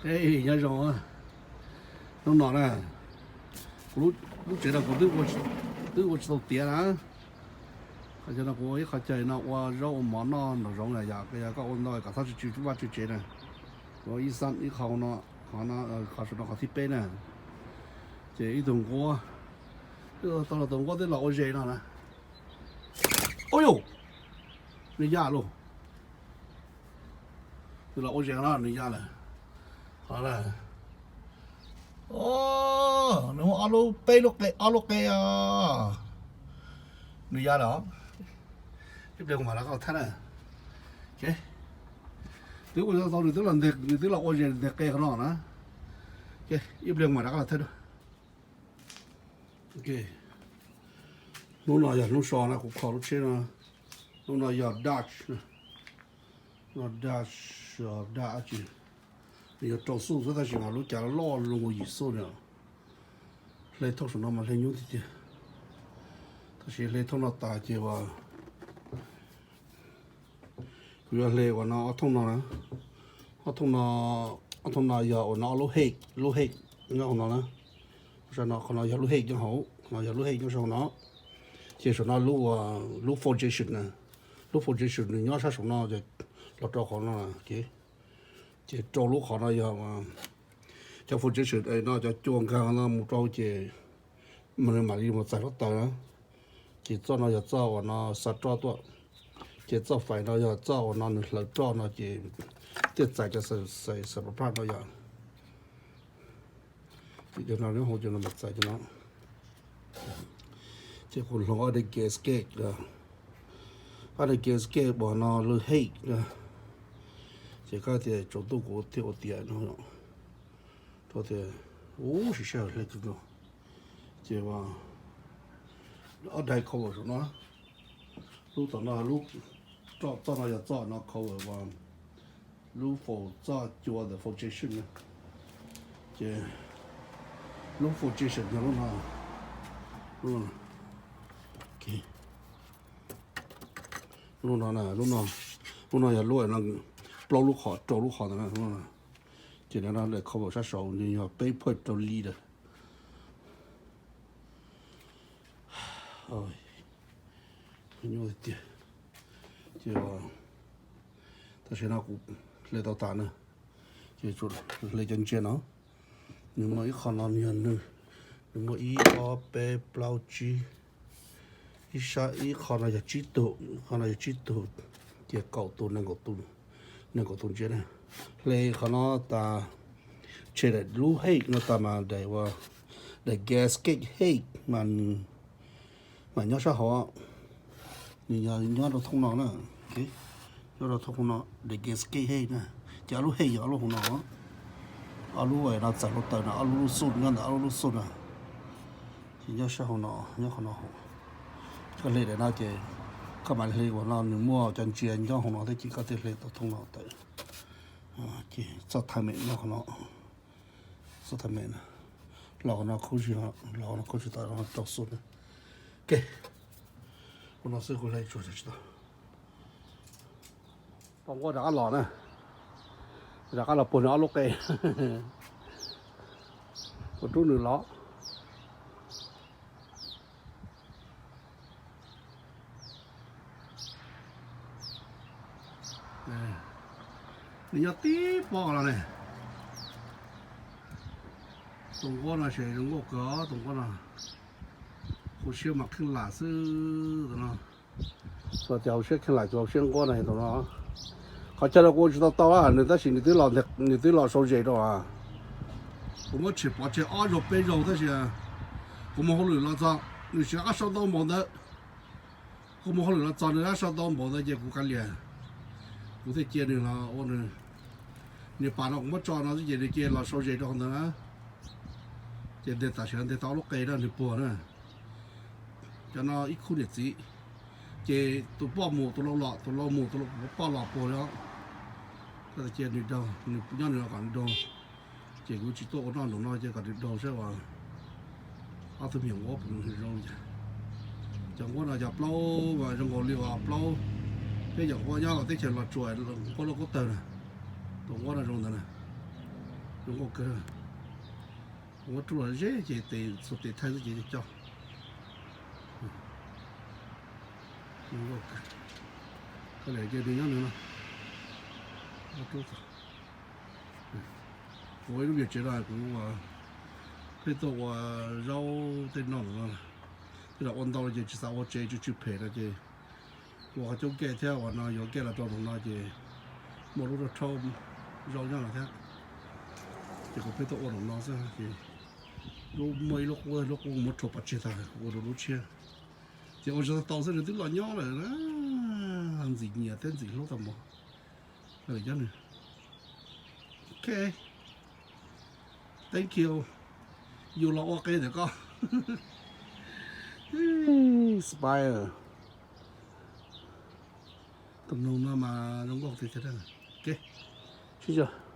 Ej, nyob zoo, hnub no na, kuv lub tsev no kuv twb ua tsis tau tiav na. Qhov chaw no kuv ua ib qho chaw no ua zaub ua mov noj nraum zoov na, yog koj ua ntau kom txhob tsw tsw vaj tsw tsev na. Kuv ua ib xab ib qho no, qhov no, qhov saum no qhov thib peb na. Ces ib tug nquab, tau los tus nquab twb los ua zes no na. Ub yus, nws ya lauj. Nws los ua zes no nws ya lawm. Qhov na, nws muaj ob lub, peb lub qe, ob lub qe os. Nws ya lawm os. Ib pliag kuv mam rov qab los thaij na. Twb ua tau, nws twb los, nws twb los ua zes nteg qe qhov no na. Ib pliag kuv mam rov qab los thaij dua. Hnub no yog hnub so na, kuv kho lub tsheb no. Hnub no yog Dutch, no Dutch, Dutch, nws yog rau xuj xwb tab sis mas lub cav loj loj zoo nkaus yim xuj na. Hle thooj saum no mas hle nyuaj tiag tiag, tab sis hle thooj no tas ces kuv yuav hle ua no ob thooj no na. Ob thooj no, ob thooj no yog ua no ob lub hej, lub hej nyob hauv no na. Qhov no yog lub hej nyob hauv, qhov no yog lub hej nyob saum no. Ces saum no lub, lub foundation na, lub foundation nws nyob sab saum no, los rau qhov no. Ces rau lub qhov no yog cov foundation no, cov cua nkag no mus rau ces mas nws mam li mus txais lub taws na. Ces txoj no yog txoj uas no xa roj tuaj, ces txoj fais no yog txoj uas no nws hlawv roj no ces thiaj txais cov xa, xa, xa pab no yog. Ces cov no nyob hauv cov no mas txais cov no. Ces kuv hloov ob daim gasket, ob daim gasket uas no lub hej na. Ces koj tias tsaus ntuj kuv thiaj ua tiav no. Rau tias, ub, siv sij hawm hle kawg nkaus. Ces ob daim cover saum no, lub tom no, lub roj txoj no yog txoj no cover uas lub faus txoj cua ntawm foundation na. Ces lub foundation yog lub no, lub no, lub no na, lub no, lub no yog lub no, plaub lub qhov rau lub qhov ntawd na. Ces no daim cover sab saud nws yog peb phaum rau li lawm. Nyuaj tiag. Ces tam sim no kuv hle tau tas na, ces hle cov ntsia no. Nws muaj ib qho no nws yog nws, nws muaj ib ob peb plaub tsib, ib sab ib qho no yog tsib tug, qho no yog tsib tug, ces kaum tus, nees nkaum tus ntsia na. Hle qhov no tas, tshem daim lub hej no tas mas daim, daim gasket hej mas nws mas nyob sab hauv, nws yog nyob rau thooj no na. Nyob rau thooj no, daim gasket hej na, ces ob lub hej yog ob lub hauv no, ob lub no txais hluav taws na, ob lub lub xuj nyob ntawm ob lub lub xuj na. Ces nyob sab hauv no, nyob qhov no hauv. Koj hle daim no ces koj mam hle uas no nws muaj cov ntsia nyob hauv no thiab ces koj thiaj hle tau thooj no tawm. Ces txoj tha mem nyob qhov no, txoj tha mem na, los qhov no khuv zig, los qhov no khuv zig tau rau xuj na. Ok, ua no xwb kuv hle tsuas tsis tau. Tus nquab rov qab los na, rov qab los puag nws ob lub qe, ua rub nws los. Nws nyob tib pob no ne. Tus nquab no ces zoo nkauj kawg, tus nquab no. Hauv siab mas kheej lam xwb tus no. Tsuas tias hauv siab kheej lam, tsuas hauv siab nquab no tus no. Qhov chaw no kuv ua tsis tau tau, nws tab sis nws twb los, nws twb los sau zes rau. Kuv muab tshem pov tseg ob zaug peb zaug tab sis kuv mus hauj lwm los txog nws tseem rov qab sau ntau npaum ntawd. Kuv mus hauj lwm los txog nws rov qab sau ntau npaum ntawd ces kuv kav liam, kuv thiaj cia nws los ua nws. Nws pas no kuv muab tso no xwb ces nws cia los sau zes rau qhov ntawd na. Ces nteg tam sim no nteg tau ob lub qe na nws puag na. Cov no ib khub niam txiv, ces tus poj mus tus lau los, tus lau mus tus poj los puag li os. Koj cia nws daug, nws nyob nws los kom nws daug. Ces kuv tsis tuaj ua noj nraum no ces kom nws daug saib uas ob tug me nyuam nquab puas zoo li cas. Cov nquab no cov plaub mas zoo nkaus li uas plaub, peb cov nquab nyob teb chaws Los Tsuas, nquab lauj kaub tawg na. Tus nquab no zoo ntawd na. Zoo nkauj kawg. Muab rub los ze ces tes txhua tes thaij xwb ces coj. Zoo nkauj kawg. Koj lam cia nws nyob nws no. Muab rub txog. Kuv ua ib lub vias tsev no kuv ua, pheej tuaj ua zaub tej noj no. Tej zaum ua ntau ces tsis xav ua tsev tsw tsw phem no ces ua qhov cub kej thiab uas no yuav kej los rau nraum no ces muaj lub rau rhaub zaub nyob no thiab. Ces kuv pheej tuaj ua nraum no xwb ces lub muaj ib lub qub, lub qub muab rhuav pov tseg tag kuv ua rau lub tshiab. Ces ua tsis tau tau xwb nws twb los nyob lawm na. Ntxim nyiam thiab ntxim hlub tau mov. Nyob nws. Ok. Thank you. Yus los ua qe ntawm koj. Spire. Tus noog no mas zoo nkauj tiag tiag. Ok, sib ntsib.